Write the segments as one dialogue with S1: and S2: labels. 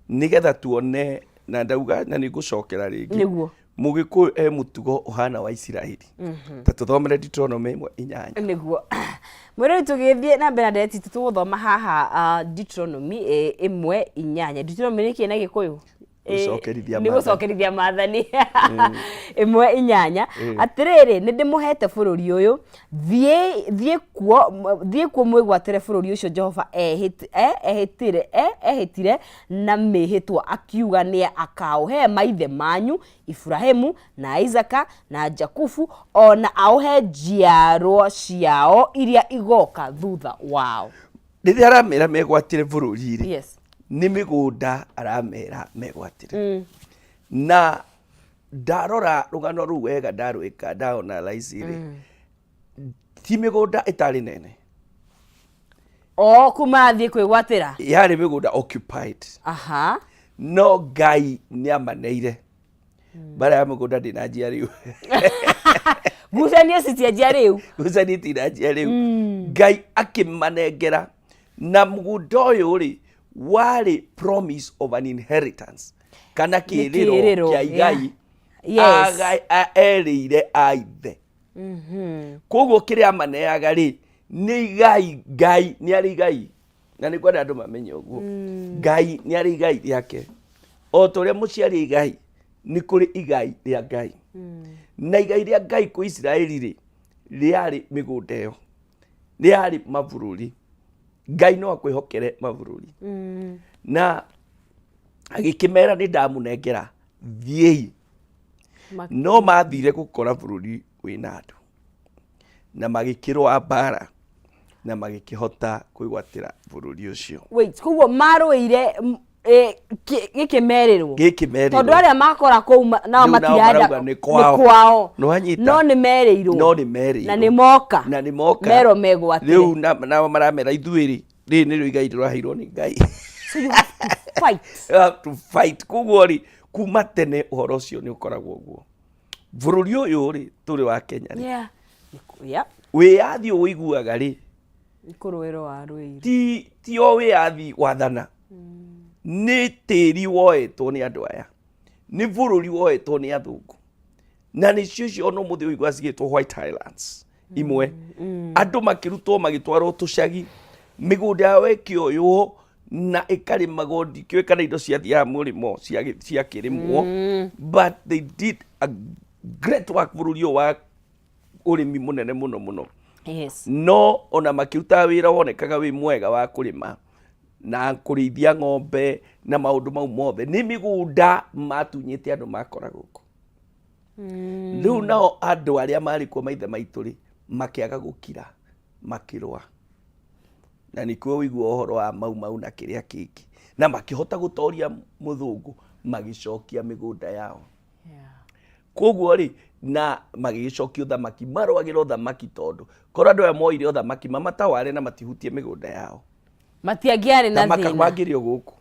S1: Nĩgetha tuone na ndauga na nĩ ngũcokera rĩngĩ. Mũgĩkũyũ e mũtugo ũhana wa Isiraeli. Ta tũthomere Deuteronomy 1:8.
S2: Nĩguo mwĩrĩ tũgĩthiĩ na mbere na ndereti tũgũthoma haha Deuteronomy 1:8. Deuteronomy nĩ kĩ na Gĩkũyũ?
S1: Gũcokerithia
S2: nĩ
S1: maathani.
S2: Gũcokerithia maathani 1:8. Atĩrĩrĩ, nĩ ndĩmũhete bũrũri ũyũ, thiĩ thiĩ kuo mwĩgwatĩre bũrũri ũcio Jehova ehĩtire na mĩhĩtwa akiuga nĩ akaũhe maithe manyu Iburahĩmu na Isaaka na Jakubu, o na aũhe njiarwa ciao iria igoka thutha wao.
S1: Rĩrĩa aramera megwatĩre bũrũri rĩ, nĩ mĩgũnda aramera megwatĩre. Na ndarora rũgano rũu wega, ndarwĩka ndaanalyze rĩ, ti mĩgũnda ĩtarĩ nene.
S2: O kuu marathiĩ kwĩgwatĩra.
S1: Yarĩ mĩgũnda occupied. No Ngai nĩ amaneire mbara ya mũgũnda ndĩnanjia rĩu.
S2: Ngucanio citianjia rĩu.
S1: Ngucanio itinanjia rĩu. Ngai akĩmanengera na mũgũnda ũyũ rĩ warĩ promise of an inheritance kana kĩrĩro
S2: kĩĩrĩro,
S1: kĩa igai erĩire aithe. Koguo kĩrĩa amaneaga rĩ nĩ igai. Ngai nĩ arĩ igai na nĩ ngwenda andũ mamenye ũguo. Ngai nĩ arĩ igai rĩake o ta ũrĩa mũciari igai. Nĩ kũrĩ igai rĩa Ngai, na igai rĩa Ngai kwĩ Isiraeli rĩ rĩarĩ mĩgũnda ĩyo, rĩarĩ mabũrũri. Ngai no akwĩhokere mabũrũri. Na agĩkĩmera, "Nĩ ndamũnengera, thiĩi." No mathire gũkora bũrũri wĩna andũ na magĩkĩrũa mbara na magĩkĩhota kwĩgwatĩra bũrũri ũcio.
S2: Wait, koguo marũĩire gĩkĩ merĩrwo?
S1: Gĩkĩ merĩrwo.
S2: Tondũ arĩa makora kũu nao
S1: Rĩu nao
S2: matirenda.
S1: marauga nĩ kwao.
S2: Nĩ kwao.
S1: Nĩwanyita?
S2: No nĩ merĩirwo.
S1: No nĩ merĩirwo.
S2: Na nĩ moka.
S1: Na nĩ moka.
S2: Merwo megwatĩre.
S1: Rĩu nao maramera, "Ithuĩ rĩ, rĩrĩ nĩrĩo igai rĩraheirwo nĩ Ngai."
S2: So you have to fight.
S1: You have to fight. Koguo rĩ, kuma tene ũhoro ũcio nĩ ũkoragwo ũguo. Bũrũri ũyũ rĩ tũrĩ wa Kenya rĩ, wĩyathi ũyũ ũiguaga rĩ,
S2: Nĩ kũrũĩrwo warũĩirwo.
S1: Ti o wĩyathi wathana, nĩ tĩri woetwo nĩ andũ aya, nĩ bũrũri woetwo nĩ athũngũ, na nĩcio icio ona ũmũthĩ ũigua cigĩtwo White Highlands imwe. Andũ makĩrutwo magĩtwarwo tũcagi, mĩgũnda yao ĩkĩoywo na ĩkarĩmagwo. Ndikĩũĩ kana indo ciathiaga mũrĩmo ciakĩrĩmwo, but they did a great work bũrũri ũyũ wa ũrĩmi mũnene mũno mũno. No ona makĩrutaga wĩra wonekaga wĩ mwega wa kũrĩma na kũrĩithia ng'ombe na maũndũ mau mothe, nĩ mĩgũnda matunyĩte andũ makora gũkũ. Rĩu nao andũ arĩa marĩ kuo, maithe maitũ rĩ, makĩaga gũkira, makĩrũa, na nĩkuo ũigua ũhoro wa Mau Mau na kĩrĩa kĩngĩ, na makĩhota gũtoria mũthũngũ, magĩcokia mĩgũnda yao. Koguo rĩ, na magĩgĩcokia ũthamaki, marũagĩra ũthamaki, tondũ korwo andũ aya moire ũthamaki mamataware na matihutie mĩgũnda yao,
S2: matiangĩarĩ na
S1: ta
S2: thĩna.
S1: Mangĩrĩ o gũkũ,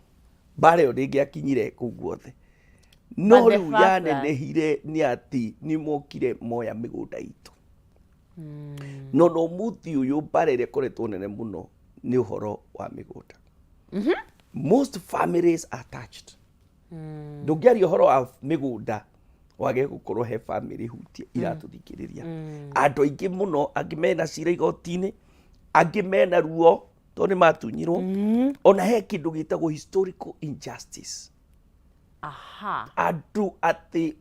S1: mbara ĩyo ndĩngĩakinyire kũu guothe. No
S2: But the
S1: rĩu
S2: fact that-
S1: yanenehire nĩ atĩ nĩ mokire moya mĩgũnda itũ. No mũthĩ ũyũ mbara ĩrĩa ĩkoretwo nene mũno nĩ ũhoro wa mĩgũnda. Most families are touched. Ndũngĩaria ũhoro wa mĩgũnda wage gũkorwo he family hutie iratũthikĩrĩria. Andũ aingĩ mũno, angĩ mena cira igoti-inĩ, angĩ mena ruo tondũ nĩ matunyirwo. Ona he kĩndũ gĩtagwo historical injustice. Andũ atĩ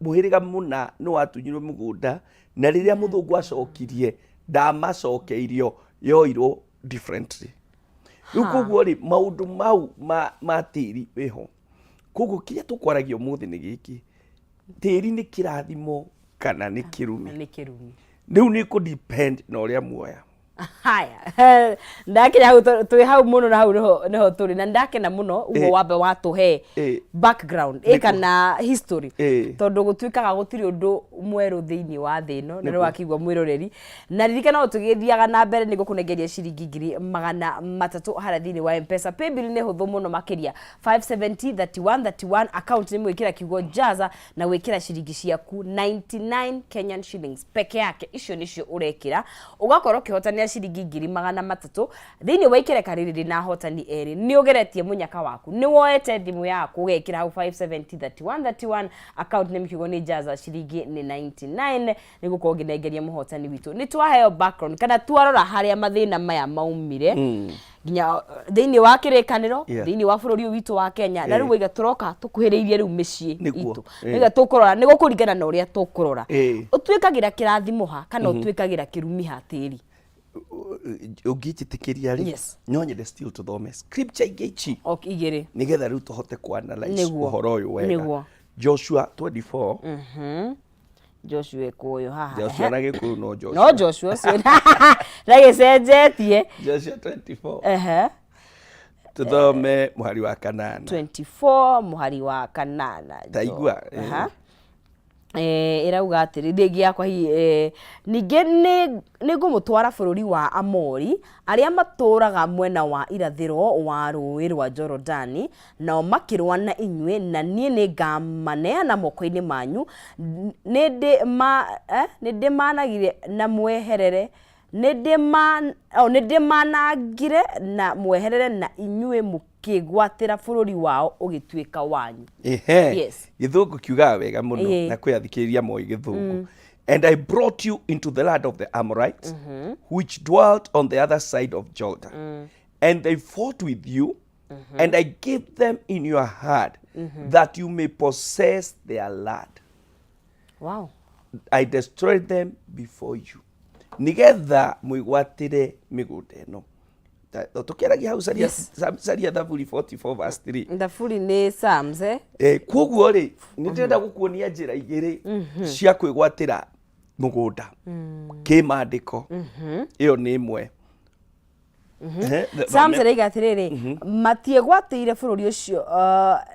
S1: mũhĩrĩga mũna nĩ watunyirwo mũgũnda, na rĩrĩa mũthũngũ acokirie ndamacokeirio, yoirwo differently. Rĩu koguo rĩ, maũndũ mau ma tĩri wĩho. Koguo kĩrĩa tũkwaragia ũmũthĩ nĩ gĩkĩ: tĩri nĩ kĩrathimo kana nĩ kĩrumi?
S2: Nĩ kĩrumi.
S1: Rĩu nĩ kũ depend na ũrĩa muoya.
S2: Haya, ndakinya hau twĩ hau mũno, na hau nĩho tũrĩ, na ndakena mũno ũguo wambe watũhe background kana history, tondũ gũtuĩkaga gũtirĩ ũndũ mwerũ thĩinĩ wa thĩ ĩno, na nĩ wakĩigua mwĩroreri. Na ririkana o tũgĩthiaga na mbere nĩguo kũnengeria ciringi 300,000 harĩa thĩinĩ wa M-Pesa. Paybill nĩ hũthũ mũno makĩria, 570 31 31. Account nĩ mwĩkĩra kiugo "Jaza" na gwĩkĩra ciringi ciaku 99 Kenyan shillings peke yake. Icio nĩcio ũrekĩra, ũgakorwo ũkĩhotanĩra. Ciringi 300,000 thĩinĩ wa ikereka rĩrĩ rĩna ahotani erĩ. Nĩ ũgeretie mũnyaka waku, nĩ woete thimũ yaku ũgekĩra hau 570 31 31, account name kiugo nĩ Jaza, ciringi nĩ 99, nĩ gũkorwo ngĩnengeria mũhotani witũ. Nĩ twaheo background kana twarora harĩa mathĩna maya maumire nginya thĩinĩ wa kĩrĩkanĩro, thĩinĩ wa bũrũri ũyũ witũ wa Kenya, na rĩu waiga tũroka tũkuhĩrĩirie rĩu mĩciĩ itũ. Nĩgetha tũkũrora nĩ gũkũringana na ũrĩa tũkũrora. Ũtuĩkagĩra kĩrathimo ha kana ũtuĩkagĩra kĩrumi ha tĩri?
S1: Ũngĩnjĩtĩkĩria rĩ, no nyende still tũthome scripture ingĩ ici
S2: igĩrĩ,
S1: nĩgetha rĩu tũhote kũ-analyze ũhoro ũyũ wega. Joshua 24.
S2: Joshua ĩkũyũ haha.
S1: Joshua na Gĩkũyũ no Joshua.
S2: No Joshua ũcio ndagĩcenjetie.
S1: Joshua 24. Tũthome mũhari wa kanana.
S2: 24 mũhari wa kanana.
S1: Ta igua.
S2: Ĩrauga atĩrĩ, rĩngĩ yakwa hihi, ningĩ nĩ ngũmũtwara bũrũri wa Amori arĩa matũũraga mwena wa irathĩro wa rũũĩ rwa Jorodani, nao makĩrũa na inyuĩ, na niĩ nĩngamaneana moko-inĩ manyu. Nĩndĩmanagire na mweherere, nĩndĩmanangire na mweherere, na inyuĩ mũkĩgwatĩra bũrũri wao ũgĩtuĩka wanyu.
S1: Ehe. Gĩthũngũ kiugaga wega mũno, na kwĩ athikĩrĩria moĩ Gĩthũngũ. And I brought you into the land of the Amorites, which dwelt on the other side of Jordan. And they fought with you, and I gave them in your hand, that you may possess their land. I destroyed them before you. Nigetha mwĩgwatĩre mĩgũnda ĩno. Tũkĩaragia hau, caria, caria Thaburi 44 verse 3.
S2: Thaburi nĩ Psalms, eh?
S1: Koguo rĩ, nĩ ndĩrenda gũkuonia njĩra igĩrĩ cia kwĩgwatĩra mũgũnda kĩmandĩko. Ĩyo nĩ ĩmwe.
S2: Psalms ĩraiga atĩrĩrĩ, matiegwatĩire bũrũri ũcio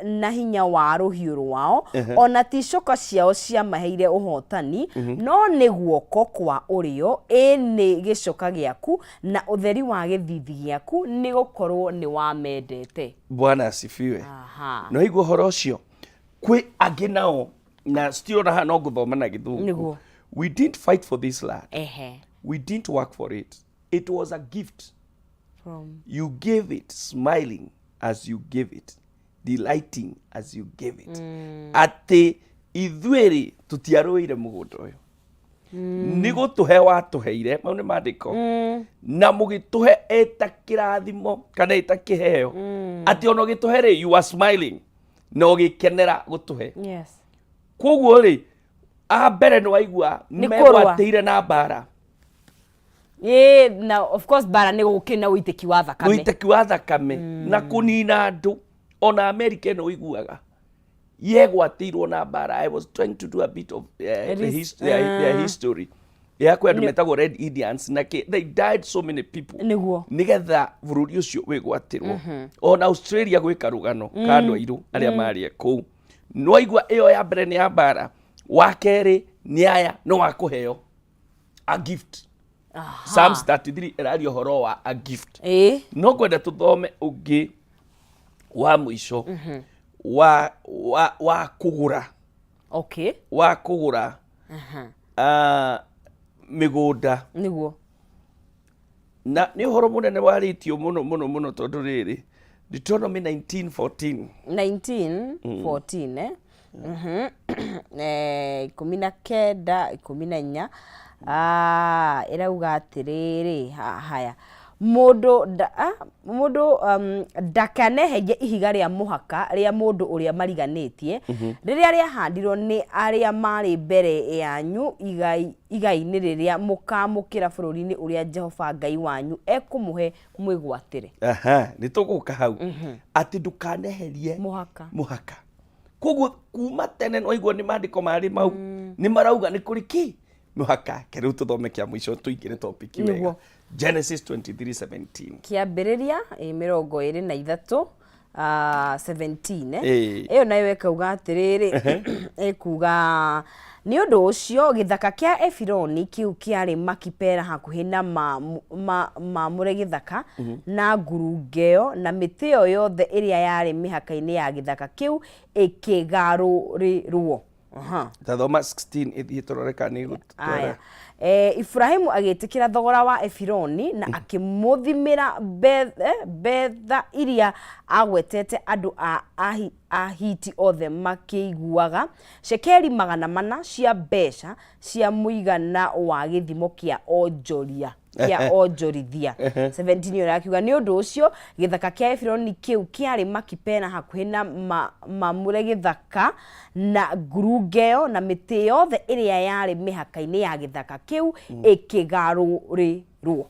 S2: na hinya wa rũhiũ rwao, ona ti coka ciao ciamaheire ũhotani, no nĩ guoko kwa ũrĩo, ĩ nĩ gĩcoka gĩaku na ũtheri wa gĩthithi gĩaku, nĩ gũkorwo nĩ wamendete.
S1: Bwana asifiwe. No igua ũhoro ũcio, kwĩ angĩ nao na still ona haha no ngũthoma na Gĩthũngũ. We didn't fight for this land, we didn't work for it, it was a gift
S2: from
S1: you gave it, smiling as you gave it, delighting as you gave it. Atĩ ithuĩ rĩ, tũtiarũĩire mũgũnda ũyũ, nĩ gũtũhe watũheire. Mau nĩ mandĩko, na mũgĩtũhe ĩta kĩrathimo kana ĩta kĩheo, atĩ ona ũgĩtũhe rĩ, you are smiling na ũgĩkenera gũtũhe. Koguo rĩ, a mbere nĩ waigua
S2: Nĩ kũrũa.
S1: Megwatĩire na mbara.
S2: Ĩĩ, na of course mbara nĩ gũkĩrĩ na ũitĩki wa thakame.
S1: Ũitĩki wa thakame na kũnina andũ. Ona America ĩno ũiguaga yegwatĩirwo na mbara. I was trying to do a bit of the their history ya kwĩ andũ metagwo Red Indians na kĩ, they died, so many people, nĩgetha bũrũri ũcio wĩgwatĩrwo. Ona Australia gwĩ karũgano ka andũ airũ arĩa marĩ kũu. Nĩwaigua, ĩyo ya mbere nĩ ya mbara, wa kerĩ nĩ aya nĩ wa kũheo, a gift. Psalms 33 ĩraria ũhoro wa a gift. No ngwenda tũthome ũngĩ wa mũico wa kũgũra, wa kũgũra mĩgũnda. Na nĩ ũhoro mũnene warĩtio mũno mũno mũno, tondũ rĩrĩ, Deuteronomy 19:14.
S2: 1914, eh? 19 14. Ah, ĩrauga atĩrĩrĩ, haya, mũndũ ndakaneherie ihiga rĩa mũhaka rĩa mũndũ ũrĩa mariganĩtie, rĩrĩa rĩahandirwo nĩ arĩa marĩ mbere yanyu igai-inĩ rĩrĩa mũkaamũkĩra bũrũri-inĩ ũrĩa Jehova Ngai wanyu ekũmũhe mwĩgwatĩre.
S1: Aha, nĩ tũgũka hau, atĩ ndũkaneherie
S2: mũhaka.
S1: Mũhaka. Koguo kuma tene no igua nĩ mandĩko marĩ mau nĩ marauga nĩ kũrĩ kĩ mũhaka. Ke rĩu tũthome kĩa mũico tũingĩre topic wega. Genesis 23:17.
S2: Kĩambĩrĩria 23, 17, eh?
S1: Ĩĩ.
S2: Ĩyo nayo ĩkauga atĩrĩrĩ, ĩkuga, nĩ ũndũ ũcio gĩthaka kĩa Efironi kĩu kĩarĩ Makipera hakuhĩ na Mamũre, gĩthaka na ngurunga na mĩtĩ ĩyo yothe ĩrĩa yarĩ mĩhaka-inĩ ya gĩthaka kĩu ĩkĩgarũrĩrwo. Aha.
S1: Tathoma 16 ĩthiĩ tũrore kana nĩ ĩgũtwara.
S2: Aya. Iburahimu agĩtĩkĩra thogora wa Efironi na akĩmũthimĩra betha iria agwetete andũ a Ahiti othe makĩiguaga, cekeri 400 cia mbeca cia mũigana wa gĩthimo kĩa onjoria kĩa onjorithia. 17 ĩyo yakiuga, nĩ ũndũ ũcio gĩthaka kĩa Efironi kĩu kĩarĩ Makipela hakuhĩ na Mamure, gĩthaka na ngurunga ĩyo na mĩtĩ yothe ĩrĩa yarĩ mĩhaka-inĩ ya gĩthaka kĩu ĩkĩgarũrĩrwo.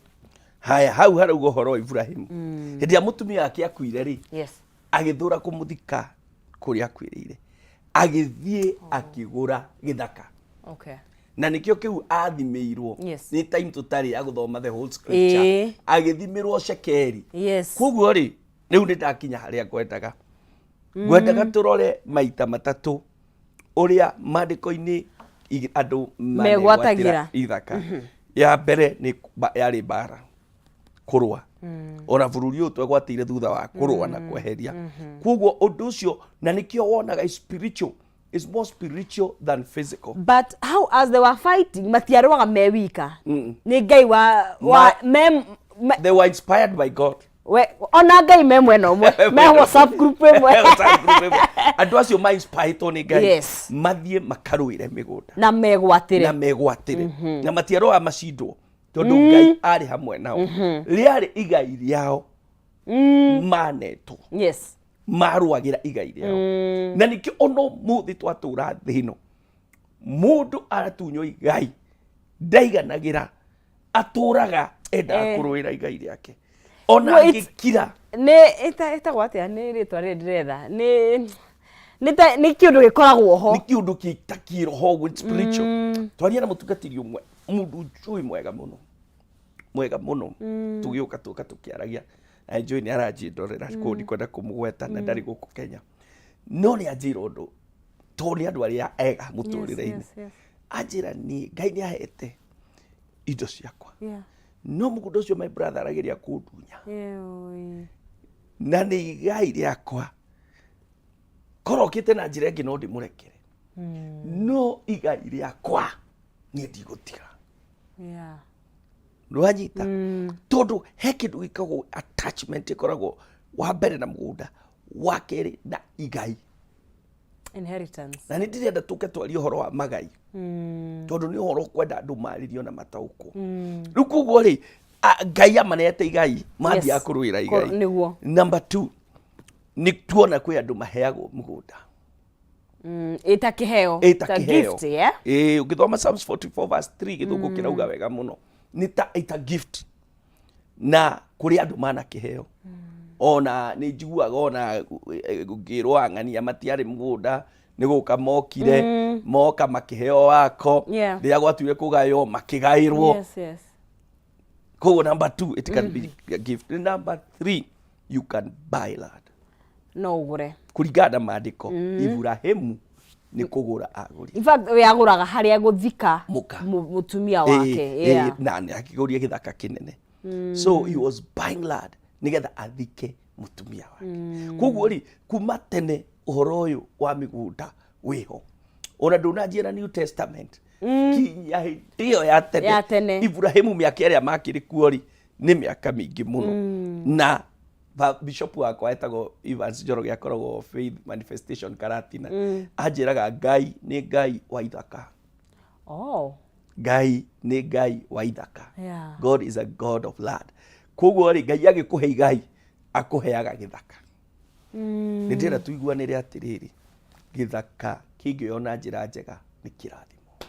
S1: Haya, hau harauga ũhoro wa Iburahimu hĩndĩ ĩrĩa mũtumia wake akuire rĩ, agĩthũra kũmũthika kũrĩa akuĩrĩire, agĩthiĩ akĩgũra gĩthaka. Na nĩkĩo kĩu athimĩirwo. Nĩ time tũtarĩ ya gũthoma the whole scripture. Agĩthimĩrwo cekeri. Koguo rĩ, rĩu nĩ ndakinya harĩa ngwendaga tũrore maita matatũ ũrĩa maandĩko-inĩ andũ
S2: megwatagĩra
S1: ithaka. Ya mbere nĩ yarĩ mbara, kũrũa. Ona bũrũri ũyũ twegwatĩire thutha wa kũrũa na kweheria. Koguo ũndũ ũcio, na nĩkĩo wonaga is spiritual, is more spiritual than physical.
S2: But how, as they were fighting, matiarũaga me wika, nĩ Ngai wa me,
S1: They were inspired by God.
S2: We, ona Ngai me mwena ũmwe, me WhatsApp group ĩmwe.
S1: WhatsApp group ĩmwe. Andũ acio ma inspired nĩ Ngai mathiĩ makarũĩre mĩgũnda
S2: na megwatĩre.
S1: Na megwatĩre, na matiarũaga macindwo, tondũ Ngai arĩ hamwe nao. Rĩarĩ igai rĩao manetwo. Marũagĩra igai rĩao, na nĩkĩo ona ũmũthĩ twatũra thĩ ĩno, mũndũ aratunywo igai ndaiganagĩra, atũraga endaga kũrũĩra igai rĩake ona
S2: Well, it's-
S1: angĩkira.
S2: Nĩ ĩtagwo atĩa? Nĩ rĩtwa rĩrĩ ndĩretha, nĩ kĩũndũ gĩkoragwo ho.
S1: Nĩ kĩũndũ kĩta kĩroho ũguo, it's spiritual. Twaria na mũtungatĩri ũmwe, mũndũ njũĩ mwega mũno, mwega mũno, tũgĩũka tũka tũkĩaragia na njũĩ nĩ aranjĩndorera kũu, ndikwenda kũmũgweta na ndarĩ gũkũ Kenya, no nĩ anjĩra ũndũ, tondũ nĩ andũ arĩa ega mũtũrĩre-inĩ. Anjĩra, niĩ Ngai nĩ ahete indo ciakwa, no mũgũnda ũcio my brother arageria kũndunya na nĩ igai rĩakwa. Korwo okĩte na njĩra ĩngĩ no ndĩmũrekere, no igai rĩakwa niĩ ndigũtiga. Rwanyita, tondũ he kĩndũ gĩkagwo attachment, ĩkoragwo wa mbere na mũgũnda, wa kerĩ na igai.
S2: Inheritance.
S1: Na nĩ ndĩrenda tũke twarie ũhoro wa magai, tondũ nĩ ũhoro ũkwenda andũ marĩrio na mataũkwo. Rĩu koguo rĩ, Ngai amanete igai, mathiaga kũrũĩra igai. Number two, nĩ tuona kwĩ andũ maheagwo mũgũnda.
S2: Ĩta kĩheo.
S1: Ĩta
S2: Ta
S1: kĩheo.
S2: gift, yeah?
S1: Ĩĩ, ũngĩthoma Psalms 44 verse 3, gĩthũngũ kĩrauga wega mũno, nĩ ta ita gift, na kũrĩ andũ mana kĩheo. Ona nĩ njiguaga ona ngĩrwo ang'ania matiarĩ mũgũnda, nĩ gũka mokire, moka makĩheo wako. Rĩrĩa gwatuire kũgaywo, makĩgaĩrwo. Koguo number two, it can be a gift. Number three, you can buy land.
S2: No ũgũre.
S1: Kũringana na maandĩko, Iburahimu nĩ kũgũra agũrire.
S2: In fact, we agũraga harĩa gũthika
S1: Mũka.
S2: Mũtumia wake.
S1: Na nĩ akĩgũria gĩthaka kĩnene, so he was buying land nĩgetha athike mũtumia wake. Koguo rĩ, kuma tene ũhoro ũyũ wa mĩgũnda wĩho, ona ndũnanjia na New Testament, kinya hĩndĩ ĩyo ya tene.
S2: Ya tene.
S1: Iburahimu mĩaka ĩrĩa makĩrĩ kuo rĩ, nĩ mĩaka mĩingĩ mũno. Na bishop wakwa etagwo Evans Njoroge, akoragwo Faith Manifestation Karatina, anjĩraga Ngai nĩ Ngai wa ithaka. Ngai nĩ Ngai wa ithaka. God is a God of land. Koguo rĩ, Ngai agĩkũhe igai, akũheaga gĩthaka. Nĩ ndĩrenda tũiguanĩre atĩrĩrĩ, gĩthaka kĩngĩoywo na njĩra njega nĩ kĩrathimo.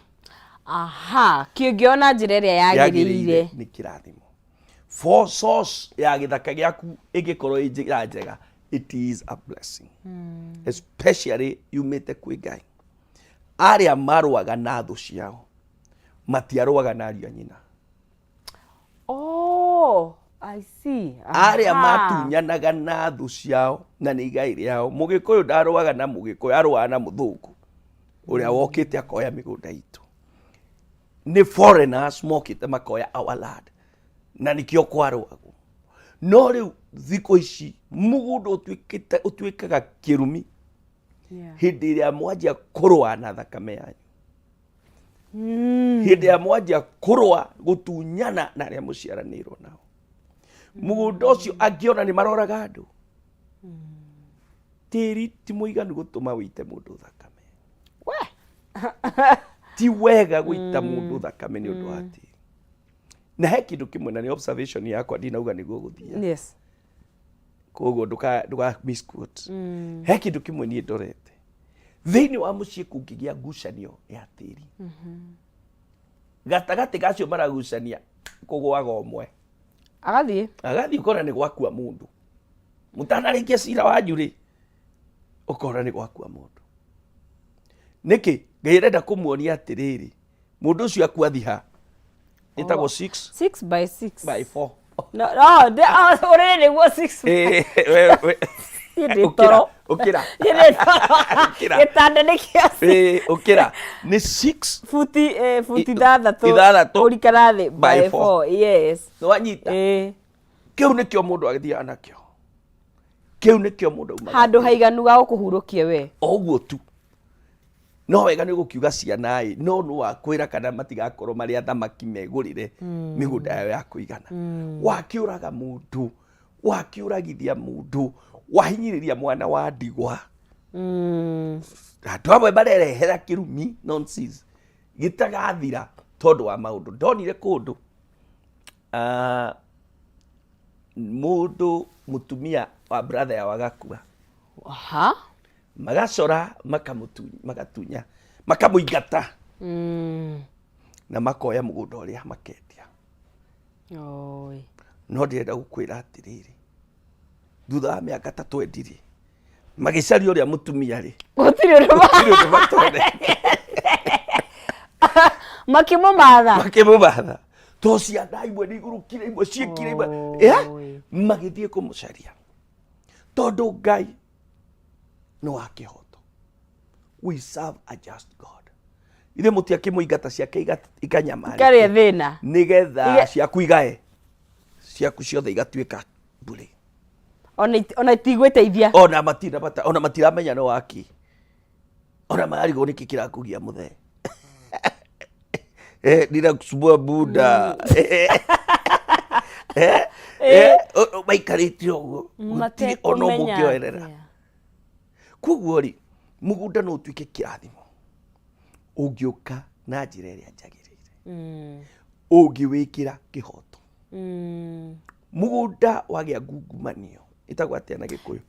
S2: Aha, kĩngĩona njĩra ĩrĩa yagĩrĩire.
S1: Nĩ kĩrathimo. For source ya gĩthaka gĩaku ĩngĩkorwo ĩ njĩra njega, it is a blessing, especially yumĩte kwĩ Ngai. Arĩa marũaga na thũ ciao matiarũaga na ariũ a nyina.
S2: Oh, I see.
S1: Arĩa matunyanaga na thũ ciao na nĩ igai rĩao, mũgĩkũyũ ndarũaga na mũgĩkũyũ, arũaga na mũthũngũ ũrĩa wokĩte akoya mĩgũnda itũ. Nĩ foreigners mokĩte makoya our land, na nĩkĩo kwarũagwo. No rĩu thikũ ici mũgũnda ũtuĩkĩte, ũtuĩkaga kĩrumi hĩndĩ ĩrĩa mwanjia kũrũa na thakame yanyu. Hĩndĩ ya mwanjia kũrũa gũtunyana na arĩa mũciaranĩirwo nao mũgũnda ũcio, angĩona nĩ maroraga andũ. Tĩri ti mũiganu gũtũma wĩite mũndũ thakame.
S2: We.
S1: Ti wega gũita mũndũ thakame nĩ ũndũ wa tĩri. Na he kĩndũ kĩmwe, na nĩ observation yakwa, ndinauga nĩguo gũthiĩ. Koguo ndũka misquote. He kĩndũ kĩmwe niĩ ndorete thĩinĩ wa mũciĩ, kũngĩgĩa ngucanio ya tĩri, gatagatĩ gacio maragucania kũgwaga ũmwe.
S2: Agathiĩ.
S1: Agathiĩ, ũkona nĩ gwakua mũndũ. Mũtanarĩkia cira wanyu rĩ, ũkona nĩ gwakua mũndũ. Nĩkĩ? Ngai arenda kũmuonia atĩrĩrĩ, mũndũ ũcio akua thiha ĩtagwo 6
S2: 6 by 6
S1: by 4.
S2: No, oh, ũrĩrĩ nĩguo 6. Niĩ ndĩ toro.
S1: Ũkĩra.
S2: Niĩ ndĩ toro.
S1: Ũkĩra.
S2: Gĩtanda nĩ kĩa
S1: Ũkĩra nĩ 6
S2: buti buti 6
S1: 6
S2: kũrikana thĩ
S1: by
S2: by
S1: 4.
S2: 4, yes.
S1: Nĩwanyita? Kĩu nĩkĩo mũndũ agĩthiaga nakĩo, kĩu nĩkĩo mũndũ aumaga.
S2: Handũ haiganu ga gũkũhurũkia we.
S1: O ũguo tu. No wega nĩ gũkiuga ciana ĩ, no nĩ wakwĩra kana matigakorwo marĩ athamaki megũrĩre mĩgũnda yao ya kũigana. Wakĩũraga mũndũ, wakĩũragithia mũndũ, wahinyĩrĩria mwana wa ndigwa. Andũ amwe marerehera kĩrumi nonsense gĩtagathira tondũ wa maũndũ. Ndonire kũndũ mũndũ mũtumia wa brother yao agakua. Magacora magatunya, makamũingata na makoya mũgũnda ũrĩa makendia.
S2: Oi.
S1: No ndĩrenda gũkwĩra atĩrĩrĩ, thutha wa mĩaka ta 20 rĩ, magĩcaria ũrĩa mũtumia rĩ,
S2: gũtirĩ ũndũ.
S1: Gũtirĩ ũndũ matonete.
S2: Makĩmũmatha.
S1: Makĩmũmatha to ciana imwe nĩ igũrũkire, imwe ciĩkire, imwe.
S2: Oi.
S1: Magĩthiĩ kũmũcaria tondũ Ngai nĩ wa kĩhoto. We serve a just God. Ithe mũtiakĩmũingata ciake ikanyamarĩke.
S2: Ikarĩa thĩna.
S1: Nĩgetha ciaku igae, ciaku ciothe igatuĩka mbũrĩ.
S2: Ona itigwĩteithia.
S1: Ona matina bata, ona matiramenya nĩ waki, ona mararigwo nĩkĩ kĩrakũgia mũthee. Ninakusumbua buda. Maikarĩte ũguo gũtirĩ ona ũmwe
S2: Matekũmenya
S1: ũngĩoerera.
S2: Atĩa.
S1: Koguo rĩ, mũgũnda no ũtuĩke kĩrathimo ũngĩũka na njĩra ĩrĩa njagĩrĩire, ũngĩwĩkĩra kĩhoto. Mũgũnda wagĩa ngungumanio, ĩtagwo atĩa na Gĩkũyũ?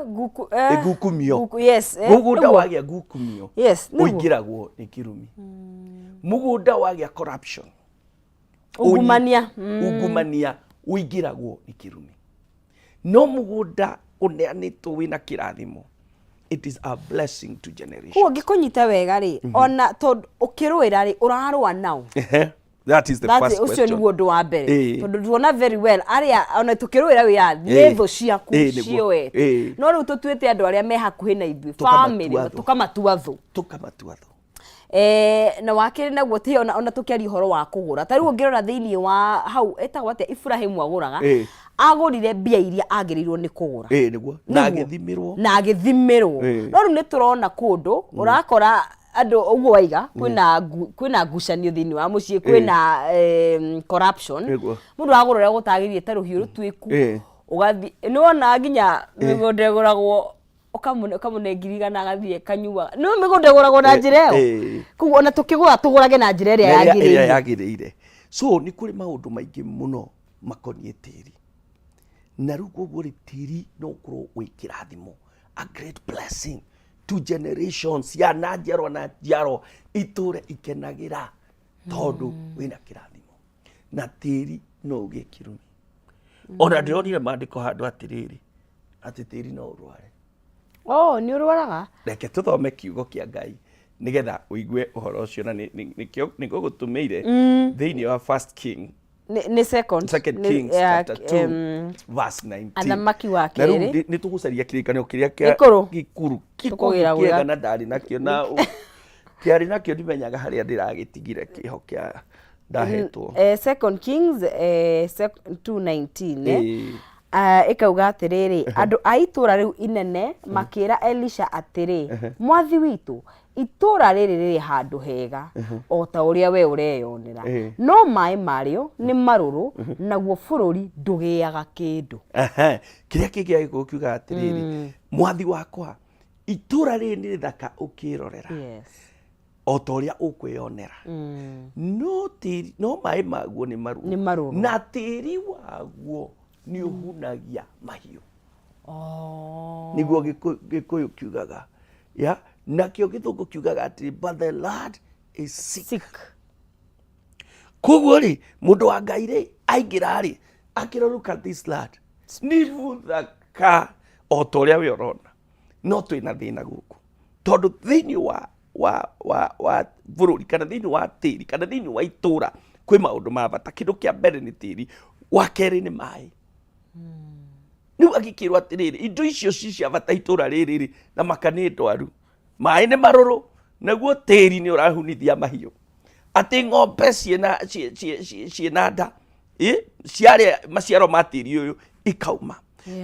S2: Nguku
S1: Ngukumio.
S2: Nguku, yes.
S1: Mũgũnda
S2: Nĩguo.
S1: wagĩa ngukumio,
S2: Yes, nĩguo.
S1: ũingĩragwo nĩ kĩrumi. Mũgũnda wagĩa corruption,
S2: Ungumania.
S1: Ungumania, ũingĩragwo nĩ kĩrumi. No mũgũnda ũneanĩtwo wĩna kĩrathimo, it is a blessing to generation.
S2: Koguo ngĩkũnyita wega rĩ, ona tondũ ũkĩrũĩra rĩ, ũrarũa nao?
S1: That is the first
S2: ũcio
S1: question.
S2: Nĩguo ũndũ wa mbere. Tondũ tuona very well arĩa ona tũkĩrũĩra wĩyathi nĩ thũ ciaku
S1: Nĩguo.
S2: cioete. No rĩu tũtuĩte andũ arĩa me hakuhĩ na ithuĩ,
S1: Tũkamatua
S2: family,
S1: thũ.
S2: tũkamatua thũ.
S1: Tũkamatua thũ.
S2: Na wakerĩ naguo ti ona tũkĩaria ũhoro wa kũgũra, ta rĩu ũngĩrora thĩinĩ wa hau ĩtagwo atĩa, Ibrahĩmu agũraga, agũrire mbia iria agĩrĩirwo nĩ kũgũra.
S1: Nĩguo na
S2: Nĩguo.
S1: agĩthimĩrwo.
S2: Na agĩthimĩrwo. No rĩu nĩ tũrona kũndũ ũrakora andũ ũguo waiga kwĩna ngucanio thĩinĩ wa mũciĩ, kwĩna corruption. Mũndũ agũra ũrĩa gũtagĩrĩire ta rũhiũ rũtuĩku, ũgathiĩ nĩ wona nginya mĩgũnda ĩgũragwo, ũkamũne 100,000 agathiĩ kanyua. Nĩ mĩgũnda ĩgũragwo na njĩra ĩyo. Koguo ona tũkĩgũra tũgũrage na njĩra ĩrĩa
S1: Na ĩrĩa
S2: yagĩrĩire.
S1: Yagĩrĩire. So nĩ kũrĩ maũndũ maingĩ mũno makoniĩ tĩri. Na rĩu koguo rĩ, tĩri no ũkorwo wĩ kĩrathimo, a great blessing to generations, ciana njiarwa na njiarwa itũre ikenagĩra tondũ wĩna kĩrathimo. Na tĩri no ũgĩe kĩrumi. Ona ndĩronire maandĩko handũ atĩrĩrĩ, atĩ tĩri no ũrware.
S2: Oh, nĩ ũrwaraga?
S1: Reke tũthome kiugo kĩa Ngai nĩgetha ũigue ũhoro ũcio, na nĩkĩo nĩngũgũtũmĩire thĩinĩ wa First King.
S2: Nĩ second.
S1: Second Kings chapter 2 verse 19.
S2: Athamaki wa
S1: Na rĩu
S2: kerĩ.
S1: Nĩ tũgũcaria kĩrĩkanĩro kĩrĩa kĩa
S2: Gĩkũrũ.
S1: Gĩkũrũ kĩko
S2: Tũkũgĩra
S1: kĩega
S2: gwĩra.
S1: na ndarĩ nakĩo na kĩarĩ nakĩo, ndimenyaga harĩa ndĩragĩtigire kĩho kĩa ndahetwo.
S2: Second Kings 2:19. Ah, ĩkauga atĩrĩrĩ, andũ a itũũra rĩu inene makĩra Elisha atĩrĩ, mwathi witũ, itũũra rĩrĩ rĩrĩ handũ hega o ta ũrĩa we ũreyonera, no maĩ marĩo nĩ marũrũ, naguo bũrũri ndũgĩaga kĩndũ.
S1: Ehe. Kĩrĩa kĩngĩ agĩkũyũ kiugaga atĩrĩrĩ, mwathi wakwa, itũũra rĩrĩ nĩ rĩthaka ũkĩrorera o ta ũrĩa ũkwĩyonera, no tĩri, no maĩ maguo nĩ marũrũ.
S2: Nĩ marũrũ.
S1: Na tĩri waguo nĩ ũhunagia mahiũ. Nĩguo Gĩkũyũ kiugaga ya nakĩo Gĩthũngũ kiugaga atĩ but the land is sick.
S2: Sick.
S1: Koguo rĩ, mũndũ wa Ngai rĩ, aingĩra rĩ, akĩra look at this land, nĩ mũthaka o ta ũrĩa we ũrona, no twĩna thĩna gũkũ tondũ thĩinĩ wa bũrũri kana thĩinĩ wa tĩri kana thĩinĩ wa itũra kwĩ maũndũ ma bata. Kĩndũ kĩa mbere nĩ tĩri, wa kerĩ nĩ maĩ. Rĩu agĩkĩrwo atĩrĩrĩ, indo icio ci cia bata itũra rĩrĩ rĩ, na maka nĩ ndwaru, maĩ nĩ marũrũ, naguo tĩri nĩ ũrahunithia mahiũ, atĩ ng'ombe ciĩna nda ciarĩa maciaro ma tĩri ũyũ ikauma.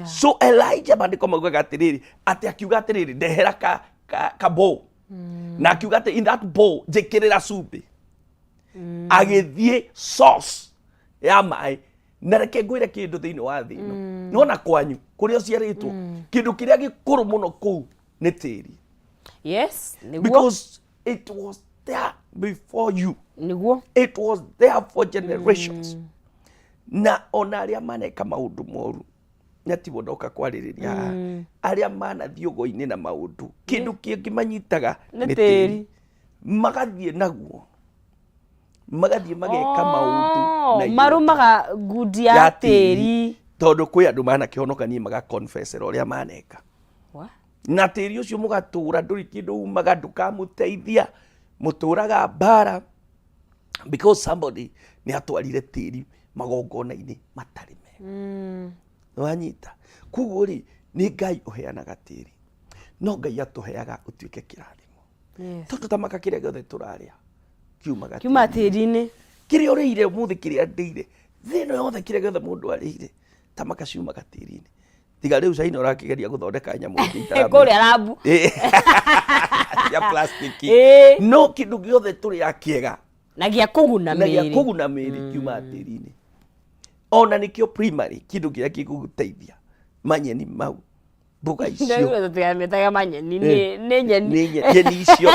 S1: So Elijah, maandĩko maugaga atĩrĩrĩ, atĩ akiuga atĩrĩrĩ, ndehera ka bowl, na akiuga atĩ in that bowl njĩkĩrĩra cumbĩ. Agĩthiĩ source ya maĩ. Na reke ngwĩre kĩndũ, thĩinĩ wa thĩ ĩno, nona kwanyu kũrĩa ũciarĩtwo, kĩndũ kĩrĩa gĩkũrũ mũno kũu nĩ tĩri.
S2: Yes, nĩguo.
S1: Because it was there before you. It was there for generations. Na ona arĩa maneka maũndũ moru, na tibo ndoka kwarĩrĩria haha, arĩa manathiĩ ũgo-inĩ na maũndũ, kĩndũ kĩngĩ manyitaga
S2: nĩ
S1: nĩ
S2: tĩri.
S1: Tĩri magathiĩ naguo, magathiĩ mageka maũndũ na igũrũ
S2: Marũmaga ngundi ya
S1: ya
S2: tĩri.
S1: Tondũ kwĩ andũ manakĩhonokanie magakonfesera ũrĩa maneka. Na tĩri ũcio mũgatũra ndũrĩ kĩndũ umaga, ndũkamũteithia, mũtũraga mbara because somebody nĩ atwarire tĩri magongona-inĩ matarĩ mega. Nĩwanyita? Koguo rĩ, nĩ Ngai ũheanaga tĩri, no Ngai atũheaga ũtuĩke kĩrathimo, tondũ tamaka kĩrĩa gĩothe tũrarĩa kiumaga
S2: kiuma
S1: tĩri-inĩ.
S2: Tĩri-inĩ.
S1: Kĩrĩa ũrĩire ũmũthĩ, kĩrĩa ndĩire, thĩ ĩno yothe, kĩrĩa gĩothe mũndũ arĩire, tamaka ciumaga tĩri-inĩ. Tiga rĩu China ũrakĩgeria gũthondeka nyamũ ingĩ itaramenya.
S2: Kũrĩa rambu.
S1: Cia plastic. No kĩndũ gĩothe tũrĩa kĩega
S2: na gĩa kũguna
S1: na gĩa
S2: mĩĩrĩ
S1: kũguna mĩĩrĩ kiumaga tĩri-inĩ. Ona nĩkĩo primary kĩndũ kĩrĩa gĩgũgũteithia, manyeni mau, mboga icio.
S2: Tũtigamĩtaga manyeni, nĩ nyeni.
S1: Nĩ nyeni icio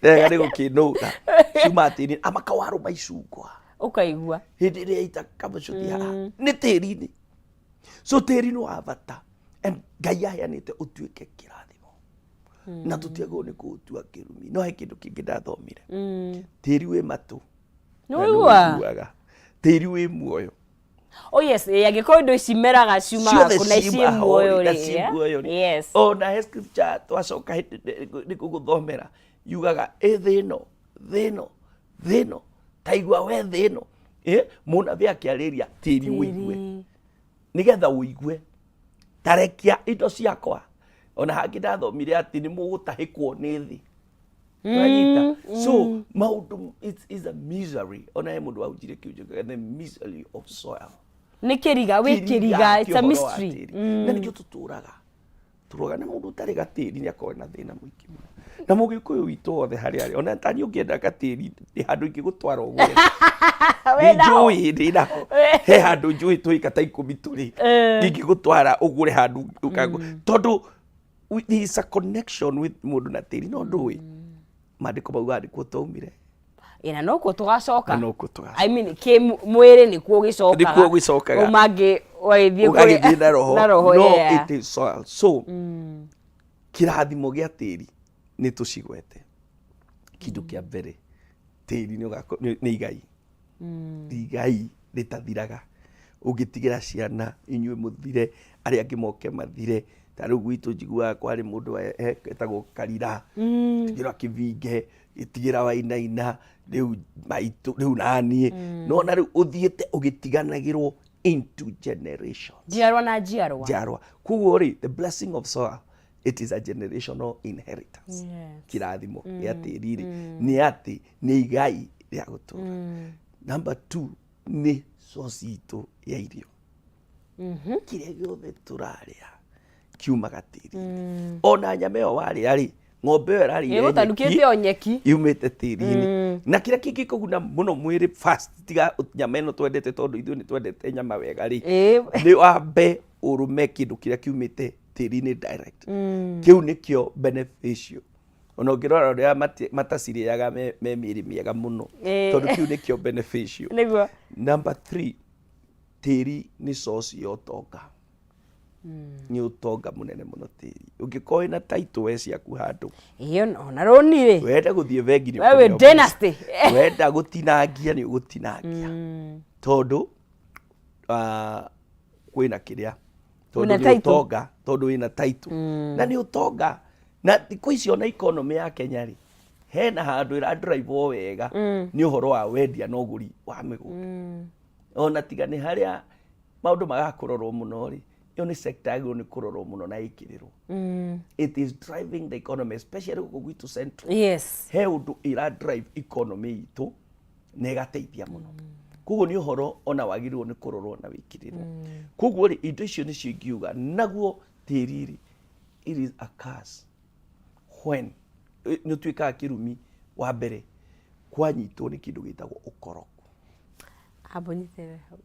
S1: rega nĩ gũkĩnũga, ciumaga tĩri-inĩ. Amaka warũma icungwa
S2: ũkaigua
S1: hĩndĩ ĩrĩa ita kamũcuthi haha nĩ tĩri-inĩ. So tĩri nĩ wa bata and Ngai aheanĩte ũtuĩke kĩrathimo na tũtiagĩrĩirwo nĩ kũũtua kĩrumi. No he kĩndũ kĩngĩ ndathomire, tĩri wĩ matũ
S2: nĩ
S1: na nĩ
S2: ũigua
S1: ũiguaga. Tĩri wĩ muoyo.
S2: Oh yes, angĩkorwo indo ici meraga ciumaga
S1: Ciothe
S2: kũ na ciĩ
S1: ciuma
S2: muoyo
S1: na
S2: rĩ,
S1: ciĩ muoyo rĩ. Ona he scripture twacoka nĩ gũgũthomera yugaga ĩ thĩ ĩno, thĩ ĩno, thĩ ĩno, taigua we thĩ ĩno. Mũnabii akĩarĩria tĩri ũigue, nĩgetha ũigue tarekia indo ciakwa. Ona hangĩ ndathomire atĩ nĩ mũgũtahĩkwo nĩ thĩ. Wanyita? So maũndũ it is a misery. Ona he mũndũ wahunjirie kiunjo, the misery of soil.
S2: Nĩ kĩriga wĩ kĩriga, it's a
S1: kĩa ũhoro wa
S2: mystery.
S1: tĩri. Na nĩkĩo tũtũraga tũroga na mũndũ ũtarĩ gatĩri nĩ akoragwo na thĩna mũingĩ mũno. Na mũgĩkũyũ witũ wothe harĩa arĩ, ona tani ũngĩenda gatĩri, nĩ handũ ingĩgũtwara ũgũre.
S2: Wĩ naho?
S1: Nĩ njũĩ ndĩ naho, he handũ njũĩ tũĩka ta 10 tũrĩ ingĩgũtwara ũgũre handũ tondũ there is a connection with mũndũ na tĩri. No ndũĩ maandĩko maugaga nĩkuo twaumire.
S2: Ĩ, na nokuo tũgacoka.
S1: Na nokuo tũgacoka.
S2: I mean, kĩ mwĩrĩ nĩkuo ũgĩcokaga.
S1: Nĩkuo ũgĩcokaga.
S2: Mau mangĩ ũgagĩthiĩ
S1: ũgagĩthiĩ na roho.
S2: Na roho.
S1: No it is soil. So kĩrathimo gĩa tĩri nĩ tũcigwete. Kĩndũ kĩa mbere, tĩri nĩ igai, igai rĩtathiraga, ũngĩtigĩra ciana inyuĩ mũthire, arĩa angĩ moke mathire. Ta rĩu gwitũ njiguaga kwarĩ mũndũ etagwo Karira, tigĩra Kĩbinge, tigĩra Wainaina, rĩu maitũ, rĩu naniĩ nona rĩu ũthiĩte ũgĩtiganagĩrwo into generations.
S2: Njiarwa na njiarwa.
S1: Njiarwa. Koguo rĩ, the blessing of soil, it is a generational inheritance. Kĩrathimo gĩa tĩri rĩ, nĩ atĩ nĩ igai rĩa gũtũra. Number two, nĩ source itũ ya irio. Kĩrĩa gĩothe tũrarĩa kiumaga tĩri-inĩ. Ona nyama ĩyo warĩa rĩ, ng'ombe ĩyo ĩrarĩire
S2: Ĩgũtanukĩte o nyeki
S1: yumĩte tĩri-inĩ. Na kĩrĩa kĩngĩkũguna mũno mwĩrĩ fast, tiga nyama ĩno twendete, tondũ ithuĩ nĩ twendete nyama wega rĩ, nĩ wambe ũrũme kĩndũ kĩrĩa kiumĩte tĩri-inĩ direct. Kĩu nĩkĩo beneficial. Ona ũngĩrora ũrĩa matacirĩaga me mĩĩrĩ mĩega mũno, tondũ kĩu nĩkĩo beneficial.
S2: Nĩguo.
S1: Number 3, tĩri nĩ source ya ũtonga. Nĩ ũtonga mũnene mũno tĩri. Ũngĩkorwo wĩna title we ciaku handũ,
S2: ĩyo ona rũni rĩ,
S1: wenda gũthiĩ bengi nĩ
S2: we wĩ
S1: ũkũneo
S2: dynasty.
S1: mbeca. Wenda gũtinangia nĩ ũgũtinangia, tondũ kwĩna kĩrĩa, tondũ
S2: Wĩna
S1: nĩ
S2: title.
S1: ũtonga, tondũ wĩna title na nĩ ũtonga. Na thikũ ici ona economy ya Kenya rĩ, hena handũ ĩra drive wega nĩ ũhoro wa wendia na ũgũri wa mĩgũnda. Ona tiga nĩ harĩa maũndũ magakũrorwo mũno rĩ, ĩyo nĩ sector yagĩrĩirwo nĩ kũrorwo mũno na ĩkĩrĩrwo. It is driving the economy, especially gũkũ gwitũ central.
S2: Yes.
S1: He ũndũ ĩra drive economy itũ na ĩgateithia mũno. Koguo nĩ ũhoro ona wagĩrĩirwo nĩ kũrorwo na wĩkĩrĩrwo. Koguo rĩ, indo icio nĩcio ingiuga. Naguo tĩri rĩ, it is a curse when nĩ ũtuĩkaga kĩrumi wa mbere kwanyitwo nĩ kĩndũ gĩtagwo ũkoroku.
S2: Amba nyitĩrĩre hau.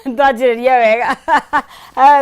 S2: Twanjĩrĩria wega.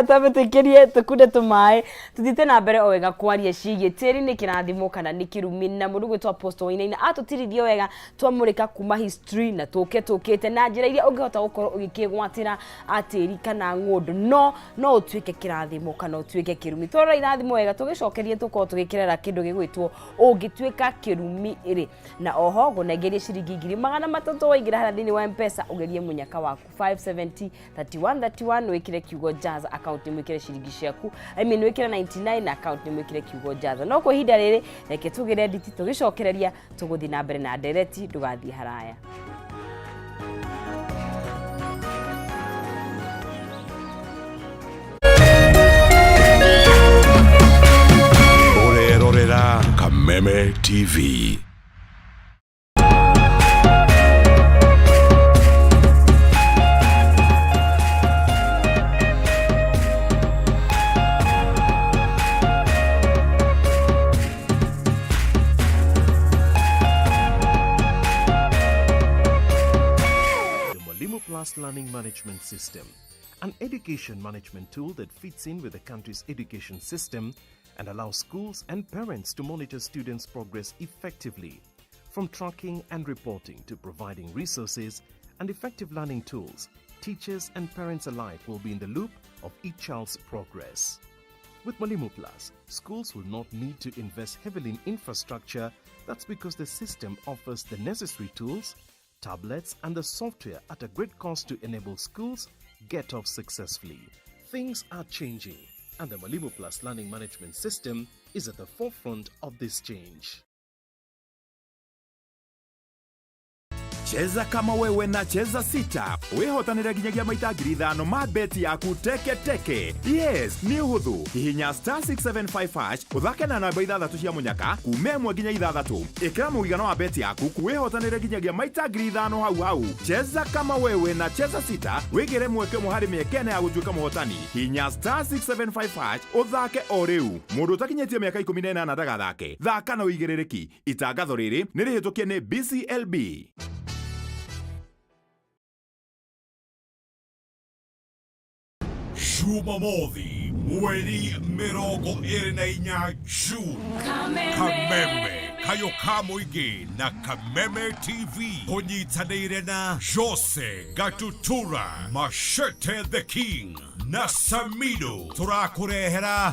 S2: Twambe tũikĩrie tũkunde tũmaĩ, tũthiĩte na mbere o wega kwaria ciĩgiĩ tĩri nĩ kĩrathimo kana nĩ kĩrumi, na mũndũ gwĩtwo Apostle Wainaina atũtirithie wega, twamũrĩka kuma history na tũke tũkĩte na njĩra iria ũngĩhota gũkorwo ũgĩkĩgwatĩra atĩri kana ng'ũndũ, no no ũtuĩke kĩrathimo kana ũtuĩke kĩrumi. Twarora irathimo wega, tũgĩcokerie tũkorwo tũgĩkĩrera kĩndũ gĩgwĩtwo ũngĩtuĩka kĩrumi rĩ, na oho ngũnengerie ciringi 300,000 waingĩra harĩa thĩinĩ wa M-Pesa, ũgerie mũnyaka waku 570 31 31, wĩkĩre kiugo Jaza account nĩ mwĩkĩre ciringi ciaku, I mean wĩkĩre 99 account nĩ mwĩkĩre kiugo Jaza. No kwa ihinda rĩrĩ reke tũgĩre nditi, tũgĩcokereria tũgũthiĩ na mbere na ndereti, ndũgathiĩ haraya.
S3: Ũrerorera Kameme TV.
S4: The Mwalimu Plus Learning Management System, an education management tool that fits in with the country's education system and allows schools and parents to monitor students' progress effectively. From tracking and reporting to providing resources and effective learning tools, teachers and parents alike will be in the loop of each child's progress. With Mwalimu Plus, schools will not need to invest heavily in infrastructure. That's because the system offers the necessary tools, tablets, and the software at a great cost to enable schools get off successfully. Things are changing, and the Mwalimu Plus Learning Management System is at the forefront of this change.
S5: Cheza kama wewe na Cheza Sita, wĩhotanĩre nginyagia maita 5,000 ma beti yaku teke teke. Yes, nĩ ũhũthũ. Hihinya star 675 hash, ũthake na namba 6 cia mũnyaka kuma 1 nginya 6. Ĩkĩra mũigana wa beti yaku, wĩhotanĩre nginyagia maita 5,000 hau hau. Cheza kama wewe na Cheza Sita, wĩgĩre mweke ũmwe harĩ mĩeke ĩna ya gũtuĩka mũhotani. Hihinya star 675 hash, ũthake o rĩu. Mũndũ ũtakinyĩtie mĩaka 18 ndagathake. Thaka na ũigĩrĩrĩki. Itangatho rĩrĩ nĩ rĩhĩtũkie nĩ BCLB.
S3: Jumamothi mweri 24 June, Kameme Kayo ka Mũingĩ na Kameme TV kũnyitanĩire na Jose Gatutura, Machete the King na Samido, tũrakũrehera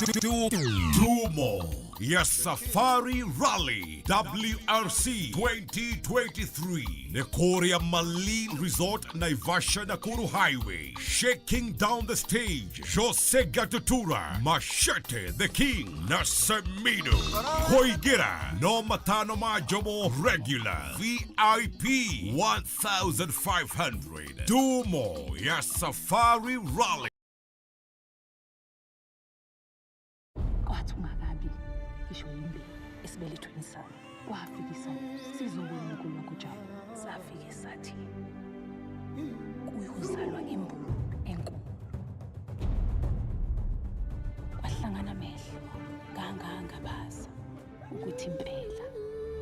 S3: Tumo ya Safari Rally WRC 2023 nĩ kũrĩa Malin Resort, Naivasha, Nakuru Highway. Shaking down the stage, Jose Gatutura, Machete the King na Samido. Kũingĩra no 5 ma Jomo, regular, VIP 1500. Tumo ya Safari Rally.
S6: Kwathi ungakabi ngisho yimbewu esibelethweni sami, kwafikisa sizobona unkulunkulu wakho Jabu, safike sathi kuyozalwa imbulu enkulu. Ngangangabaza ukuthi impela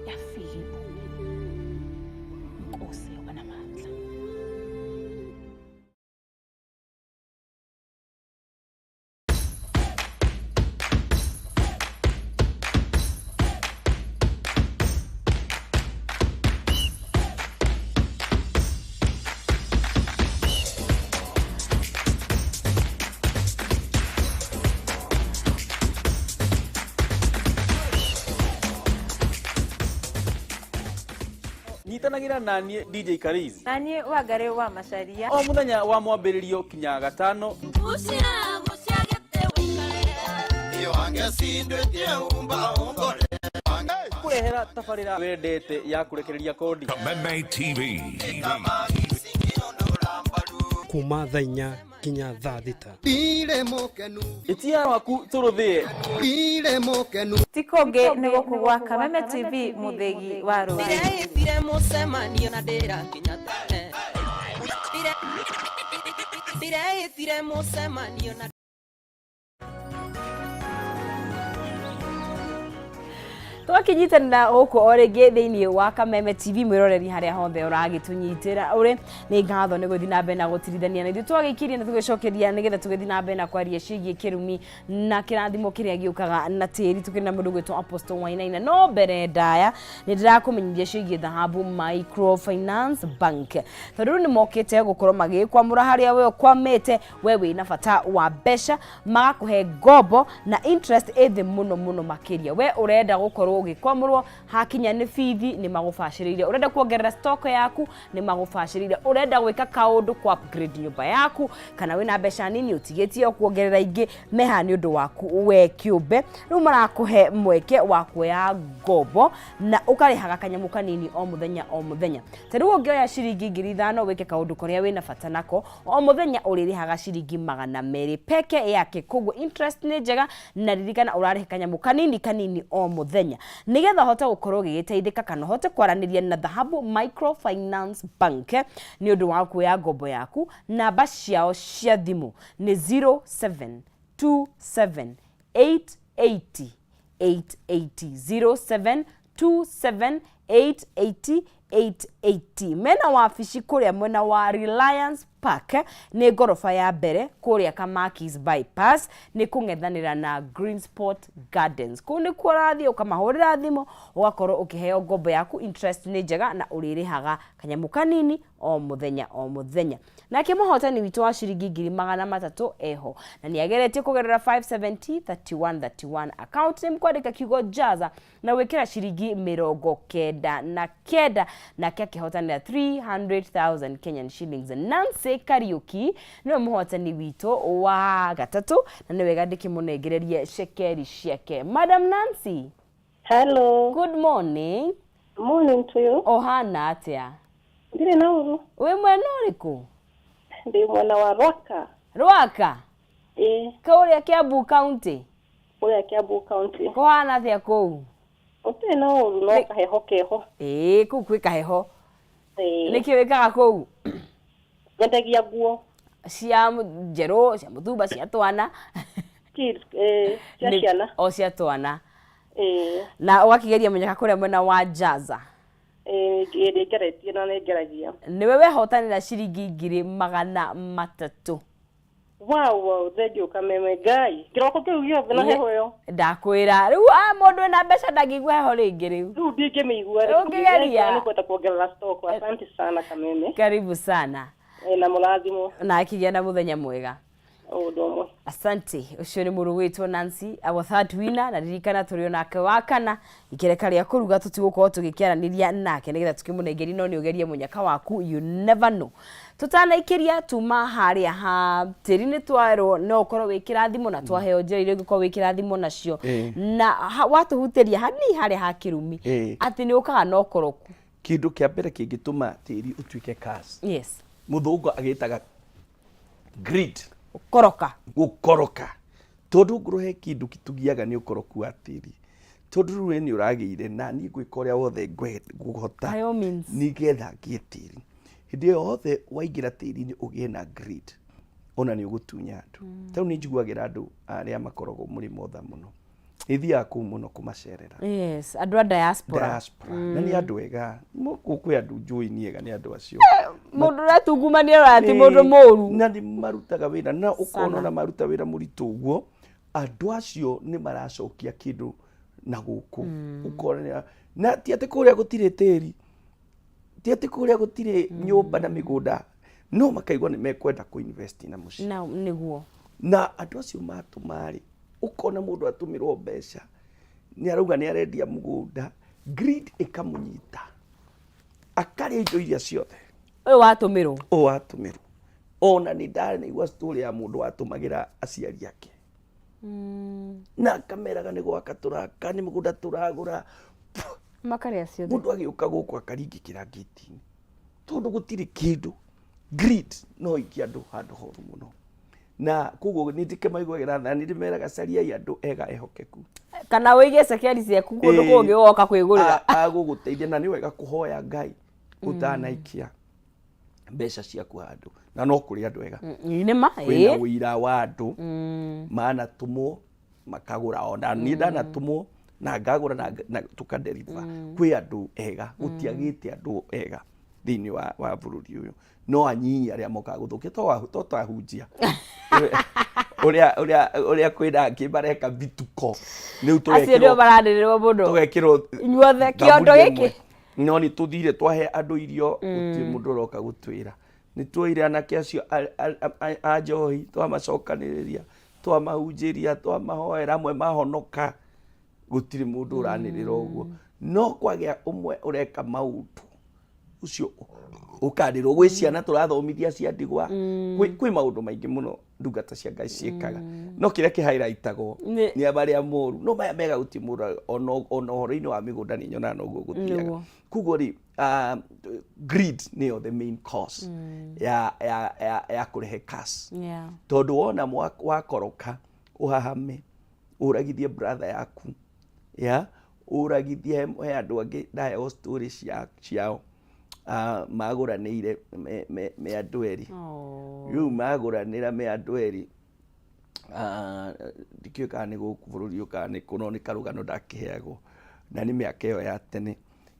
S6: yafika ibuya. Nkosi yobanamandla.
S7: Nyitanagĩra na niĩ DJ Karizi
S8: Na niĩ Wangarĩ wa Macaria.
S7: O mũthenya wa mwambĩrĩrio kinya gatano. Kũrehera tabarĩra wendete ya kũrekereria kodi.
S3: Kameme TV.
S9: Kuma thaa 4 nginya thaa 6.
S7: Ĩtia waku tũrũthĩe.
S8: Ti kũngĩ nĩ gũkũ gwa Kameme TV, mũthĩgi wa rũrĩrĩ.
S10: Ndĩreĩtire mũcemanio na ndĩrakinya tene. Ndĩreĩtire mũcemanio na
S2: Twakinyitanĩra gũkũ o rĩngĩ thĩinĩ wa Kameme TV, mwĩroreri harĩa hothe ũragĩtũnyitĩra ũrĩ, nĩ ngatho nĩ gũthiĩ na mbere na gũtirithania na ithuĩ. Twagĩkirie na tũgĩcokeria nĩgetha tũgĩthiĩ na mbere na kwaria ciĩgiĩ kĩrumi na kĩrathimo kĩrĩa gĩũkaga na tĩri, tũkĩrĩ na mũndũ gwĩtwo Apostle Wainaina. No mbere ndaya nĩ ndĩrakũmenyithia ciĩgiĩ Dhahabu Microfinance Bank, tondũ rĩu nĩ mokĩte gũkorwo magĩkwamũra harĩa we ũkwamĩte. We wĩna bata wa mbeca, magakũhe ngombo na interest ĩ thĩ mũno mũno makĩria. We ũrenda gũkorwo ũgĩkwamũrwo hakinya nĩ bithi, nĩ magũbacĩrĩire. Ũrenda kuongerera stock yaku, nĩ magũbacĩrĩire. Ũrenda gwĩka kaũndũ kwa upgrade nyũmba yaku, kana wĩna mbeca nini ũtigĩtie kuongerera ingĩ, meha nĩ ũndũ waku we kĩũmbe. Rĩu marakũhe mweke wa kuoya ngombo na ũkarĩhaga kanyamũ kanini o mũthenya o mũthenya. Ta rĩu ũngĩoya ciringi 5,000 wĩke kaũndũ karĩa wĩna bata nako, o mũthenya ũrĩrĩhaga ciringi 200 peke yake. Koguo interest nĩ njega, na ririkana ũrarĩha kanyamũ kanini kanini o mũthenya nĩgetha ũhote gũkorwo ũgĩgĩteithĩka kana ũhote kwaranĩria na Dhahabu Microfinance Bank nĩ ũndũ wa kuoya ngombo yaku. Namba ciao cia thimũ nĩ 0727 880 880, 0727 880 880. Mena wabici kũrĩa mwena wa Reliance Park, nĩ ngoroba ya mbere kũrĩa Kamakis Bypass, nĩ kũng'ethanĩra na Green Spot Gardens. Kũu nĩkuo ũrathiĩ ũkamahũrĩra thimũ, ũgakorwo ũkĩheo ngombo yaku. Interest nĩ njega na ũrĩrĩhaga kanyamũ kanini o mũthenya o mũthenya. Nake mũhotani witũ wa ciringi 300,000 eho na nĩ ageretie kũgerera 570 31 31 account name, kwandĩka kiugo jaza na gwĩkĩra ciringi 99, nake akĩhotanĩra 300,000 Kenyan shillings. Nancy Kariuki nĩwe mũhotani witũ wa gatatũ, na nĩ wega ndĩkĩmũnengererie cekeri ciake. Madam Nancy.
S11: Hello.
S2: Good morning.
S11: Morning to you.
S2: Ũhana atĩa?
S11: Ndirĩ na ũru.
S2: Wĩ mwena ũrĩkũ?
S11: Ndĩ mwena wa Rwaka.
S2: Rwaka?
S11: Ĩĩ.
S2: Kũrĩa Kiambu County?
S11: Kũrĩa Kiambu County.
S2: Kũhana atĩa kũu?
S11: Gũtirĩ na ũru, no kaheho keho.
S2: Ĩĩ, kũu kwĩ kaheho.
S11: Ĩĩ.
S2: Nĩkĩ wĩkaga kũu?
S11: Nyendagia nguo.
S2: Cia njerũ, cia mũthumba, cia twana?
S11: Kids, cia ciana.
S2: O cia twana.
S11: Ĩĩ.
S2: Na ũgakĩgeria mũnyaka kũrĩa mwena wa Jaza?
S11: Ĩĩ, nĩ ngeretie na nĩ ngeragia.
S2: Nĩwe wehotanĩra ciringi 300,000.
S11: Wow, wow, thank you Kameme Ngai. Kĩroko kĩu gĩothe na heho ĩyo.
S2: Ndakwĩra rĩu mũndũ wĩna mbeca ndangĩigua heho rĩngĩ rĩu.
S11: Rĩu ndingĩmĩigua.
S2: Ũngĩgeria.
S11: Nĩ kwenda kuongerera stock. Asante sana Kameme.
S2: Karibu sana.
S11: Na mũrathimwo.
S2: Na akĩgĩa na mũthenya mwega.
S11: Ũndũ ũmwe.
S2: Asante. Ũcio nĩ mũrũ witũ Nancy, our third winner, na ririkana tũrĩ onake wa kana ikereka rĩa kũruga tũtigũkorwo tũgĩkĩaranĩria nake nĩgetha tũkĩmũnengerie, no nĩ ũgerie mũnyaka waku, you never know. Tũtanaikĩria tuma harĩa ha tĩri nĩ twerwo no ũkorwo wĩ kĩrathimo na twaheo njĩra iria ũngĩkorwo wĩ kĩrathimo nacio, na watũhutĩria hanini harĩa ha kĩrumi, atĩ nĩ ũkaga na ũkoroku.
S1: Kĩndũ kĩa mbere kĩngĩtũma tĩri ũtuĩke curse.
S2: Yes.
S1: Mũthũngũ agĩtaga greed.
S2: Gũkoroka.
S1: Gũkoroka. Tondũ ngũrũ he kĩndũ kĩtũgiaga nĩ ũkoroku wa tĩri. Tondũ rĩu we nĩ ũragĩire na niĩ ngwĩka ũrĩa wothe ngũhota
S2: By all means.
S1: nĩgetha ngĩe tĩri. Hĩndĩ ĩyo yothe waingĩra tĩri-inĩ ũgĩe na greed, ona nĩ ũgũtunya andũ. Tarĩu nĩ njiguagĩra andũ arĩa makoragwo mũrĩmo tha mũno. Nĩ thiaga kũu mũno kũmacerera.
S2: Yes, andũ a diaspora.
S1: Diaspora. Na nĩ andũ ega. Gũkũ kwĩ andũ njũĩ nĩ ega nĩ andũ acio.
S2: Mũndũ ũratungumania ũrĩa ti mũndũ mũru.
S1: Na nĩ marutaga wĩra na ũkona
S2: Sana.
S1: ona maruta wĩra mũritũ ũguo, andũ acio nĩ maracokia kĩndũ na gũkũ. Ũkona na ti atĩ kũrĩa gũtirĩ tĩri, ti atĩ kũrĩa gũtirĩ nyũmba na mĩgũnda, no makaigua nĩ mekwenda kũ invest na mũciĩ.
S2: Na nĩguo.
S1: Na andũ acio matũma rĩ, ũkona mũndũ atũmĩrwo mbeca, nĩ arauga nĩ arendia mũgũnda, greed ĩkamũnyita, akarĩa indo iria ciothe.
S2: Ũyũ watũmĩrwo.
S1: Ũyũ watũmĩrwo. Ona nĩ ndanaigua story ya mũndũ watũmagĩra aciari ake. Na akameraga nĩ gwaka tũraka, nĩ mũgũnda tũragũra.
S2: Makarĩa ciothe.
S1: Mũndũ agĩũka gũkũ akaringĩkĩra ngĩti-inĩ. Tondũ gũtirĩ kĩndũ. Greed no ĩikie andũ handũ horu mũno. Na koguo nĩ ndĩkĩmaiguagĩra tha, nĩ ndĩmeraga cariai andũ ega ehokeku.
S2: Kana ũige cekeri ciaku kũndũ kũngĩ ũgoka kwĩgũrĩra.
S1: Agũgũteithia, na nĩ wega kũhoya Ngai ũtanaikia mbeca ciaku handũ. Na no kũrĩ andũ ega.
S2: Nĩ ma,
S1: Kwĩna ũira wa andũ manatũmwo makagũra, ona niĩ ndanatũmwo na ngagũra na tũkadeliver. Kwĩ andũ ega, gũtiagĩte andũ ega thĩinĩ wa bũrũri ũyũ. No anyinyi arĩa mokaga gũthũkia, to twahunjia. Ũrĩa kwĩna angĩ mareka bituko. Rĩu
S2: Acio nĩo maranĩrĩrwo mũno.
S1: tũgekĩrwo
S2: Inyuothe, kĩondo
S1: thaburi
S2: gĩkĩ.
S1: ĩmwe. No nĩ tũthire twahe andũ irio, gũtirĩ mũndũ ũroka gũtwĩra. Nĩ tuoire anake acio a njohi, twamacokanĩrĩria, twamahunjĩria, twamahoera, amwe mahonoka, gũtirĩ mũndũ ũranĩrĩra ũguo. No kwagĩa ũmwe ũreka maũndũ, ũcio ũkanĩrwo. Gwĩ ciana tũrathomithia cia ndigwa, kwĩ maũndũ maingĩ mũno ndungata cia Ngai ciĩkaga. No kĩrĩa kĩhighlightagwo nĩ marĩa moru, no maya mega gũtirĩ mũndũ, ona ũhoro-inĩ wa mĩgũnda nĩ nyonaga noguo gũthiaga. Koguo rĩ, greed nĩyo the main cause ya kũrehe curse. Tondũ wona wakoroka, ũhahame, ũragithie brother yaku, ya ũragithie he andũ angĩ ndaheo story ciao. Magũranĩire me andũ erĩ. Rĩu magũranĩra me andũ erĩ, ndikĩũĩ kana nĩ gũkũ bũrũri ũyũ kana nĩ kũ, no nĩ karũgano ndakĩheagwo, na nĩ mĩaka ĩyo ya tene.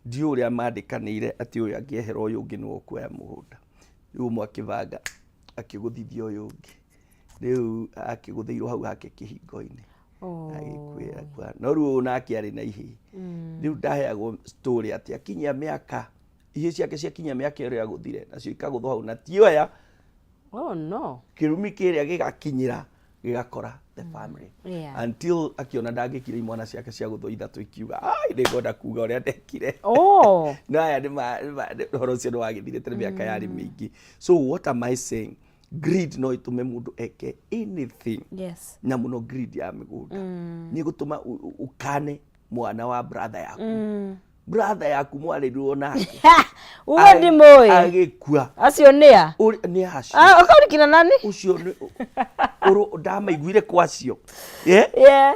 S1: Ndiũĩ ũrĩa mandĩkanĩire atĩ ũyũ angĩehera ũyũ ũngĩ nĩwe ũkuoya mũgũnda. Rĩu ũmwe akĩbanga akĩgũthithia ũyũ ũngĩ, rĩu akĩgũthĩirwo hau hake kĩhingo-inĩ. Agĩkuĩra kwa. No rĩu ũyũ nake arĩ na ihĩĩ. Rĩu ndaheagwo story atĩ akinyia mĩaka, ihĩĩ ciake ciakinyia mĩaka ĩrĩa agũthire, nacio ikagũthwo hau, na ti oya.
S2: Oh no.
S1: Kĩrumi kĩrĩa gĩgakinyĩra, gĩgakora the family. Until akiona ndangĩkire imwana ciake cia gũthwo ithatũ ikiuga, ai, nĩngwenda kuga ũrĩa ndekire. No aya nĩ ũhoro ũcio nĩ wagĩthirĩte nĩ mĩaka yarĩ mĩingĩ. So what am I saying? Greed no ĩtũme mũndũ eke anything. Na mũno greed ya mĩgũnda. Nĩ ĩgũtũma ũkane mwana wa brother yaku. Brother yaku mwarĩrirwo nake.
S2: Uwe ndimũĩ.
S1: Agĩkua.
S2: Acio nĩ a?
S1: Nĩ acio.
S2: Ũkaurikina nani?
S1: Ũcio nĩ ndamaiguire kwa acio.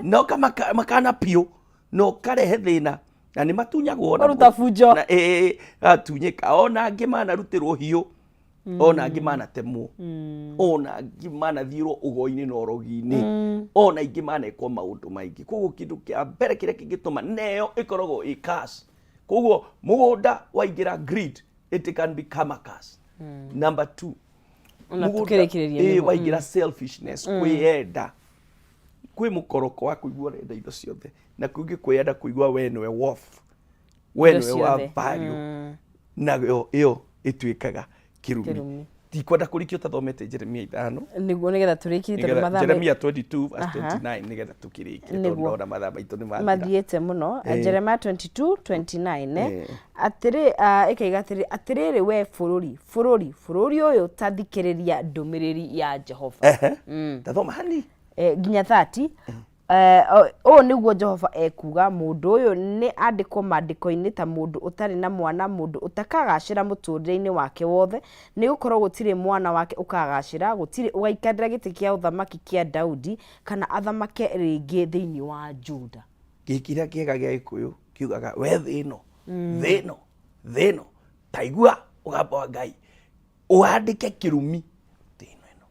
S1: Na ũka makana biũ, na ũkarehe thĩna. Na nĩ matunyagwo ona
S2: Ũruta bunjo.
S1: Na, atunyĩka. Ona angĩ manarutĩrwo hiũ. Ona angĩ manatemwo. Ona angĩ manathiĩrwo ũgo-inĩ na ũrogi-inĩ. Ona ingĩ manekwo maũndũ maingĩ. Koguo kĩndũ kĩa mbere kĩrĩa kĩngĩtũma neo ĩkoragwo ĩ curse. Koguo mũgũnda waingĩra greed, it can become a curse. Number 2,
S2: Ona
S1: mũgũnda,
S2: tũkĩrĩkĩrĩria nĩguo.
S1: waingĩra selfishness, kwĩyenda. Kwĩ mũkoroko wa kũigua ũrenda indo ciothe, na kũngĩ kwĩyenda kũigua we nĩwe worth, we
S2: Indo
S1: nĩwe wa
S2: ciothe.
S1: value. Nayo ĩyo ĩtuĩkaga kĩrumi.
S2: Kĩrumi.
S1: Ndikwenda kũrikia ũtathomete Jeremia 5.
S2: Nĩguo, nĩgetha tũrĩkie tondũ
S1: Nĩgetha
S2: mathaa
S1: Jeremia 22 verse
S2: Aha.
S1: 29, nĩgetha tũkĩrĩkie tondũ
S2: Nĩguo.
S1: ndona mathaa maitũ nĩ mathira.
S2: Mathiĩte mũno. Jeremiah 22 29, Atĩrĩ, ĩkaiga atĩrĩ, atĩrĩrĩ we bũrũri, bũrũri, bũrũri ũyũ ta thikĩrĩria ndũmĩrĩri ya Jehova.
S1: Tathoma hani.
S2: Nginya 30. Ũũ nĩguo Jehova ekuuga, mũndũ ũyũ nĩ andĩkwo maandĩko-inĩ ta mũndũ ũtarĩ na mwana, mũndũ ũtakagacĩra mũtũũrĩre-inĩ wake wothe, nĩ gũkorwo gũtirĩ mwana wake ũkagacĩra, gũtirĩ ũgaikarĩra gĩtĩ kĩa ũthamaki kĩa Daudi, kana athamake rĩngĩ thĩinĩ wa Juda.
S1: Gĩkĩ kĩrĩa kĩega gĩa Gĩkũyũ kiugaga, we thĩ ĩno, thĩ ĩno, thĩ ĩno, ta igua ũgambo wa Ngai, ũandĩke kĩrumi thĩ ĩno ĩno.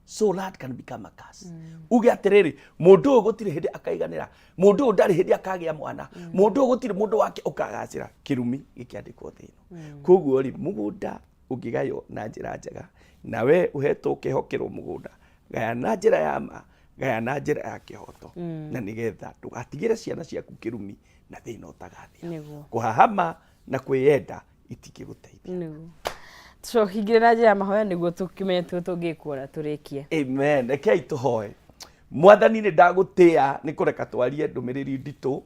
S1: So land can become a curse. Uge atĩrĩrĩ, mũndũ ũyũ gũtirĩ hĩndĩ akaiganĩra, mũndũ ũyũ ndarĩ hĩndĩ akagĩa mwana, mũndũ ũyũ gũtirĩ mũndũ wake ũkagacĩra. Kĩrumi gĩkĩandĩkwo thĩ ĩno. Koguo rĩ, mũgũnda ũngĩgaywo na njĩra njega, na we ũhetwo ũkehokerwo mũgũnda, gaya na njĩra ya ma, gaya na njĩra ya kĩhoto, na nĩgetha ndũgatigĩre ciana ciaku kĩrumi na thĩna ũtagathira. Kũhahama na kwĩyenda itingĩgũteithia.
S2: Nĩguo. Tũhingĩre na njĩra ya mahoya nĩguo tũkĩmenye tũngĩkuona tũrĩkie.
S1: Amen. Rekei tũhoe. Mwathani, nĩ ndagũtĩa nĩ kũreka twarie ndũmĩrĩri nditũ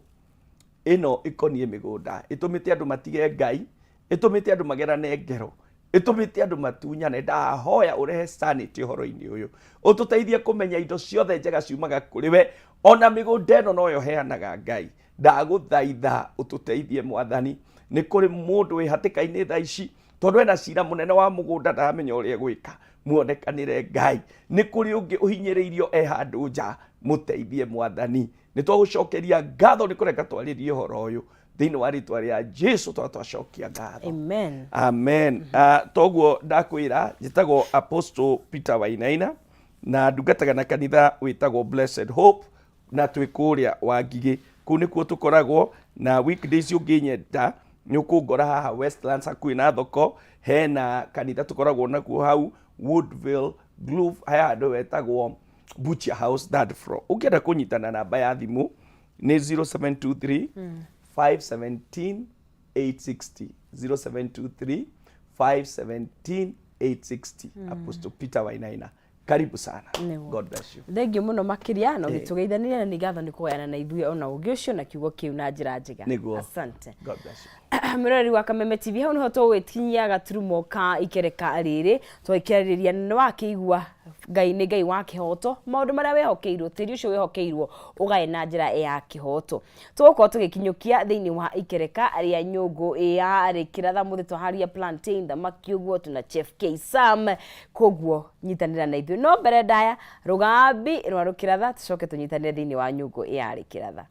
S1: ĩno ĩkoniĩ mĩgũnda, ĩtũmĩte andũ matige Ngai, ĩtũmĩte andũ magerane ngero, ĩtũmĩte andũ matunyane. Ndahoya ũrehe sanity ũhoro-inĩ ũyũ, ũtũteithie kũmenya indo ciothe njega ciumaga kũrĩ we, ona mĩgũnda ĩno noyo heanaga Ngai. Ndagũthaitha ũtũteithie Mwathani. Nĩ kũrĩ mũndũ wĩ hatĩka-inĩ thaa ici tondũ ena cira mũnene wa mũgũnda, ndaramenya ũrĩa egwĩka, muonekanĩre Ngai. Nĩ kũrĩ ũngĩ ũhinyĩrĩirio e handũ nja, mũteithie Mwathani. Nĩ twagũcokeria ngatho nĩ kũreka twarĩrie ũhoro ũyũ thĩinĩ wa rĩtwa rĩa Jesu, twacokia ngatho.
S2: Amen.
S1: Amen. Toguo ndakwĩra, njĩtagwo Apostle Peter Wainaina na ndungataga na kanitha wĩtagwo Blessed Hope, na twĩ kũrĩa Wangigĩ, kũu nĩkuo tũkoragwo. Na weekdays ũngĩnyenda nĩ ũkũngora haha Westlands hakuhĩ na thoko, hena kanitha tũkoragwo nakuo hau Woodville Grove, he handũ wetagwo Butcher House third floor. Ũngĩenda kũnyitana, namba ya thimũ nĩ 0723 517 860, 0723 517 860. Apostle Peter Wainaina, karibu sana. God bless you.
S2: Thengiũ mũno makĩria na ũgĩtũgeithania, na nĩ ngatho nĩ kũgayana na ithuĩ ona ũngĩ ũcio na kiugo kĩu na njĩra njega. Asante.
S1: God bless you.
S2: Mwĩroreri wa Kameme TV, hau niho tũgwĩkinyia gaturumo ka ikereka rĩrĩ twakĩarĩrĩria. Nĩ wakĩigua Ngai nĩ Ngai wa kĩhoto. Maũndũ marĩa wĩhokeirwo, tĩri ũcio wĩhokeirwo, ũgae na njĩra ya kĩhoto. Tũgũkorwo tũgĩkinyũkia thĩinĩ wa ikereka rĩa nyũngũ ya rĩkĩratha mũthĩ twaharia plantain, thamaki ũguo tuna Chef K Sam. Koguo nyitanĩra na ithuĩ, no mbere ndaya rũgambi rwa rũkĩratha, tũcoke tũnyitanĩre thĩinĩ wa nyũngũ ya rĩkĩratha.